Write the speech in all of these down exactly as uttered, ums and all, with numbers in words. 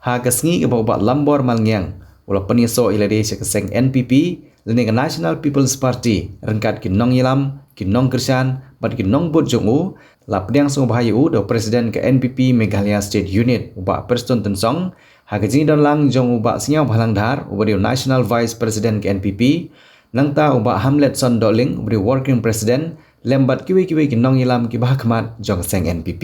Ha ka sngi kaba u Bah Lambor Malngiang u la pynïasoh ïa lade sha ka seng N P P lane ka National People's Party ryngkat ki nongïalam, ki nongkyrshan bad ki nongbud jong u, la pdiang sngewbha ïa u da u President ka N P P Meghalaya State Unit, u Bah Prestone Tynsong, ha ka jingdon lang jong u Bah Sniawbhalang Dhar, uba dei u National Vice President ka N P P, nangta u Bah Hamletson Dohling, uba dei u Working President, lem bad kiwei kiwei ki nongïalam kiba ha khmat jong ka seng N P P.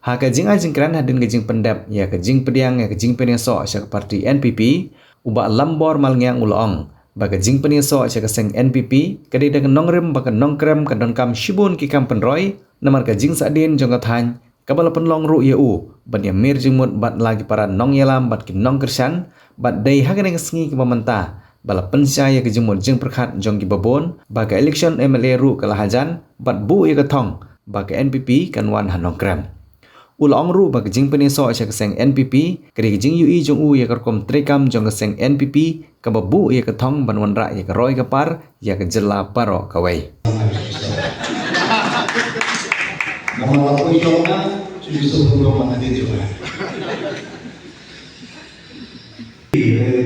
Ha ka jingai jingkren hadien ka jingpyndep ïa ka jingpdiang ïa ka jingpynïasoh sha ka party N P P, u Bah Lambor Malngiang u la ong ba ka jingpynïasoh sha ka seng N P P ka dei da ka nongrim ba ka nongkrem ka donkam shibun ki kam pynroi, namar ka jingsahdien jong ka thaiñ kaba la pynlong ruh ïa u ban ïamir jingmut bad la ki para nongïalam bad ki nongkyrshan, bad dei ha kane ka sngi kaba mynta ba la pynshai ïa ka jingmut jingpyrkhat jong kiba bun ba ka election M L A ruh ka la hajan, bad buh ïa ka thong ba ka N P P kan wan ha Nongkrem. U la ong ruh ba ka jingpynïasoh sha ka seng N P P ka dei ka jingïohi jong u ïa ka rukom treikam jong ka seng N P P kaba buh ïa ka thong ban wanrah ïa ka roi ka par ïa ka jylla baroh kawei. Namar la poi jong nga, shu shu pun jong nga hadien jong nga.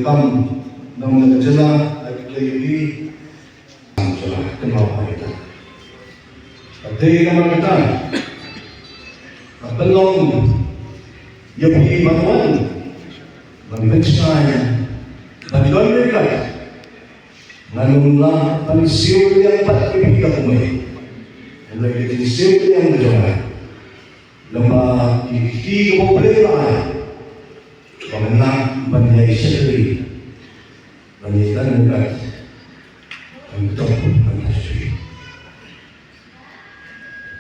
Kam nong na ka jylla, la ki ïohi. Kam jylla, kynmaw ha kita. Ka dei namar kata, ka pynlong ïa phi ban wan, ban pynshai, ban don ryngkat. Ngan ym lah ban siew liang pat ïa phi ka kumne. Hynrei ka jingsiew liang ka jong nga, lem bad ki kti kaba U Blei u la ai, ba ngan lah ban ïai shakri, ban ïai don ryngkat, ban ïai don, ban ïai shakri.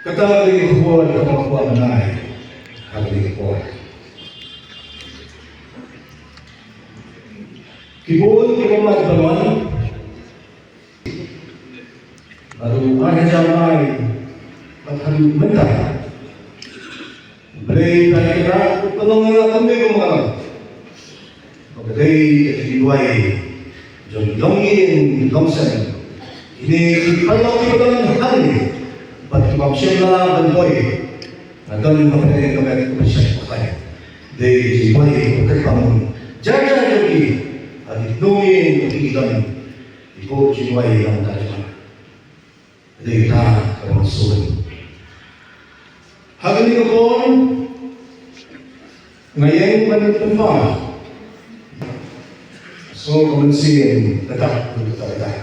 Kata ka dei ka khubor kaba nga kwah ban ai ha kane ka por. Ki bun kiba mad ban wan, naduh ar hajar lai bad haduh mynta. Blei Trai Kynrad u pynlong ïa nga kumne kumba nga long. Ba ka dei ka jingduwai jong ki longïing ki longsem, kine ki paralok kiba don hangne bad ki bym shym la lah ban poi. Nga don ha pdeng ka met kaba shait ba khlaiñ. Dei ka jingduwai kaba kyrpang jar jar jong ki ha ki longïing ki don. Ki buh jingduwai ïa nga. Dei kata ka ban sngewthuh. Ha kane ka por nga ïeng ban pynpaw. So ka mynsiem ka dak ka dak.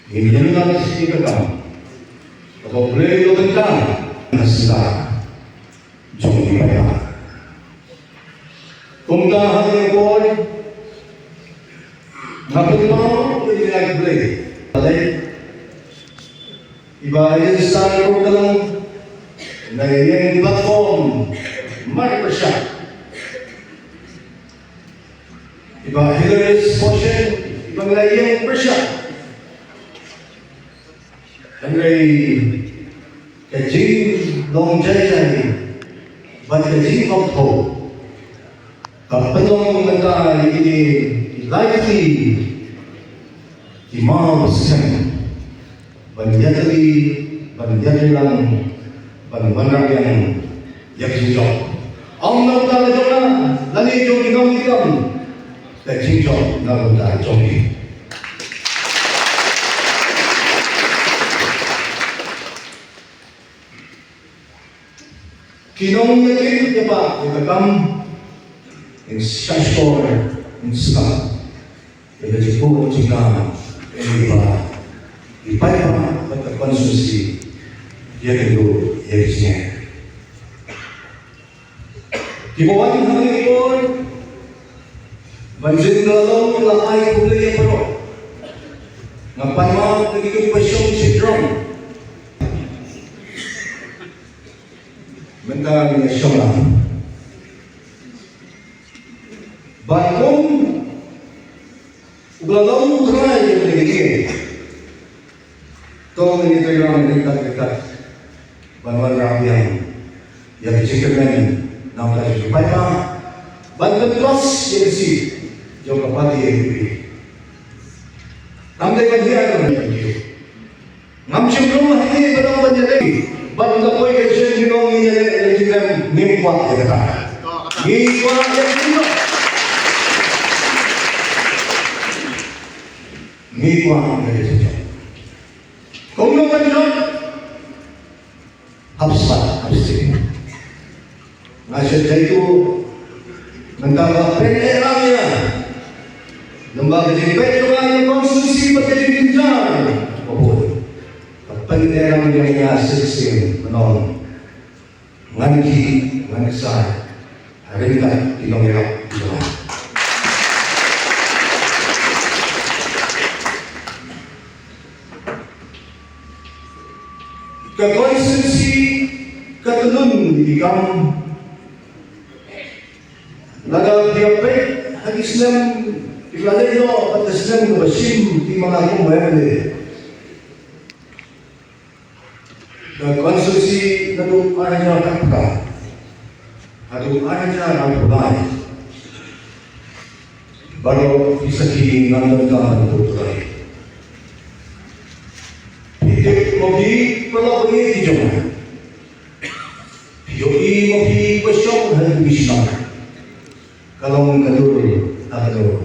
Ngin ïeng lan shi ka kam. Kaba U Blei u la bynta na sla jong ki paidbah. Kumta ha kane ka por nga pynpaw ïa ki jingïaid Blei. Lei iba ïa san ruh ka lang na ïa ïeng platform mar pyrshah. Iba hilarious portion iba nga ïeng pyrshah. Hynrei ka jinglong jai jai bad ka jinglong thaw ka pynlong mynta ïa kine ki lai tylli ki mawsiang ban ïatylli, ban ïatreilang, ban wanrah biang ïa ka jingjop. Ym na ka bynta jong nga lane jong ki nongïalam, ka jingjop na ka bynta jong ki. Ki nongïakynduh ïa ka kam, in shah shkor, in sngap ïa ka jingpynlong jingkam, ïa ka, ïa ka paidbah bad ka constituency, ïakynduh ïa ka jingeh. Kiba wan ha kane ka por ban jin la long la ai khublei ïa baroh. Nga pan map na kitu kiba shong shynrang. Mynta ngi ïa shong lang. Bad kum uba la long u trai ïa kane ka ïing, to ngin ïa trei lang ryngkat ryngkat ban wanrah biang ïa ka jingkyrmen na ka bynta jong ki paidbah, ban pynpras ïa ka seat jong ka party N P P. Tang dei ban hiar ban hiar. Ngam shym rung hangne ba dang ban ïaleh. Bad nga poi ka shen ki nong ngi ïaleh ïa ka jingkyrmen, ngim kwah ïa kata. Ngi kwah ïa ka jingïoh. Ngi kwah ïa ka jingïoh. Kumno ban ïoh? Hap sah, hap sah. Nga shu jaituh mynta ba pyneh lang ïa. Namar ka jingpeit jong nga ïa ka constituency bad ka jingjynjar. Ba bun. Ba pyneh lang ïa nga shisien, mynno. Ngan khih, ngan ksai. Ryngkat ki nongïarap jong nga. Ka constituency ka tyllun ïa ki kam. Lada phi ïa peit ha ki snem, phi la leit noh bad ka snem kaba shim, phi ma nga kum u M L A. Ka constituency naduh ar hajar khatphra haduh ar hajar arphew lai. Baroh phi sakhi ngan donkam ban pyntrei. Phi tip mo phi, paralok baieit ki jong nga. Phi ïohi mo phi ba shong ha ka Commissioner. Ka long ka dur ha ka dur.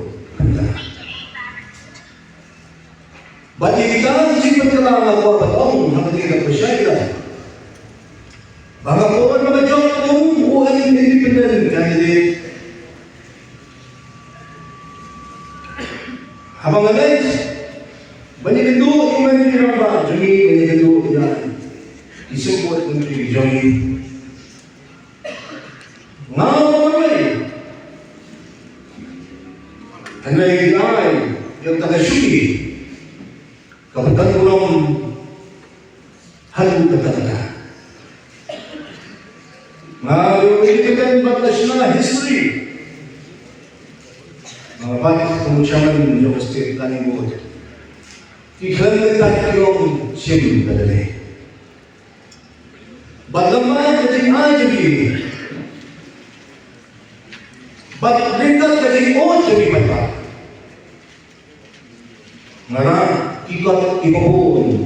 Bad ïa kita ki jingpynkylla nga kwah ban ong ha kane ka pyrshah ïa ba nga kwah ban jop kum u independent candidate. Haba nga leit ban ïakynduh ïa u Myntri Rangbah jong ngi, ban ïakynduh ïa ki symbud myntri jong ngi. Nga ong balei? Hynrei ngi ai ïa kata ka shuki kaba don burom haduh katta katta. Nga ïohi kyrteng bad la shna history. Nga bat kum u chairman jong ka State Planning Board. Ki khlem kyntait ki ong shim ka dei. Bad lem bad ka jingai jong ki, bad ryngkat ka jingud jong ki paidbah, nga rah ki kot kiba bun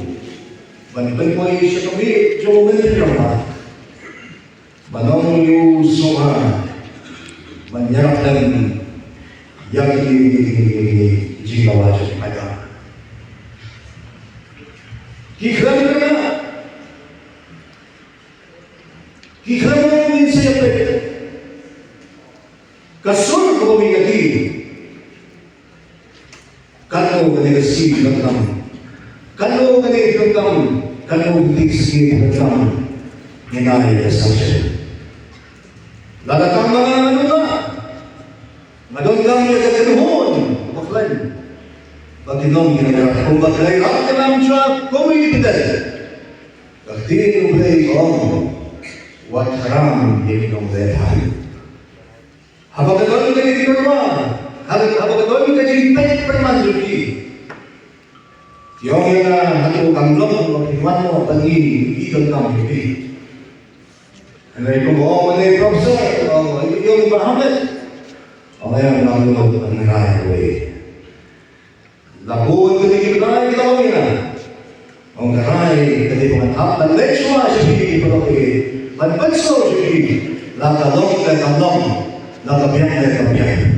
ban pynpoi sha ka miet jong u Myntri Rangbah ban ong ïa u sngewbha ban ïarap lem ïa kine ki jingdawa jong ki paidbah. Ki khlem kyntait, ki khlem ong ngin sa ïapeit. Ka sur kaba mih na ki. Katno kane ka sngi donkam, katno kane donkam, katno ka sngi donkam. Ngin ai ïa ka sanction. Lada tang ma nga, nga donkam ïa ka kynhun ba khlaiñ ba kin long ïa ka, kumba khlaiñ ïa ka lam jua kum independent. Ka ktien U Blei ka ong, wat haram ïa ki nonglehbha. Haba ka don ka jingkyrpad, haba, haba ka don ka jingpeit pyrman jong ki, ki ong ïa nga, hato kam long ba phi wan noh ban ngi, ngi donkam ïa phi. Hynrei kumba ong u Professor, ong ïa u Bah Hamed, ong ïa nga, ngam long ban rai wei. La bun kine ki bnai ki la long ïa nga. Ong ka rai ka dei ba ngan hap ban leit shuwa sha phi ki paralok, ban pynsngew sha phi. La ka long ka long, la ka biang ka biang.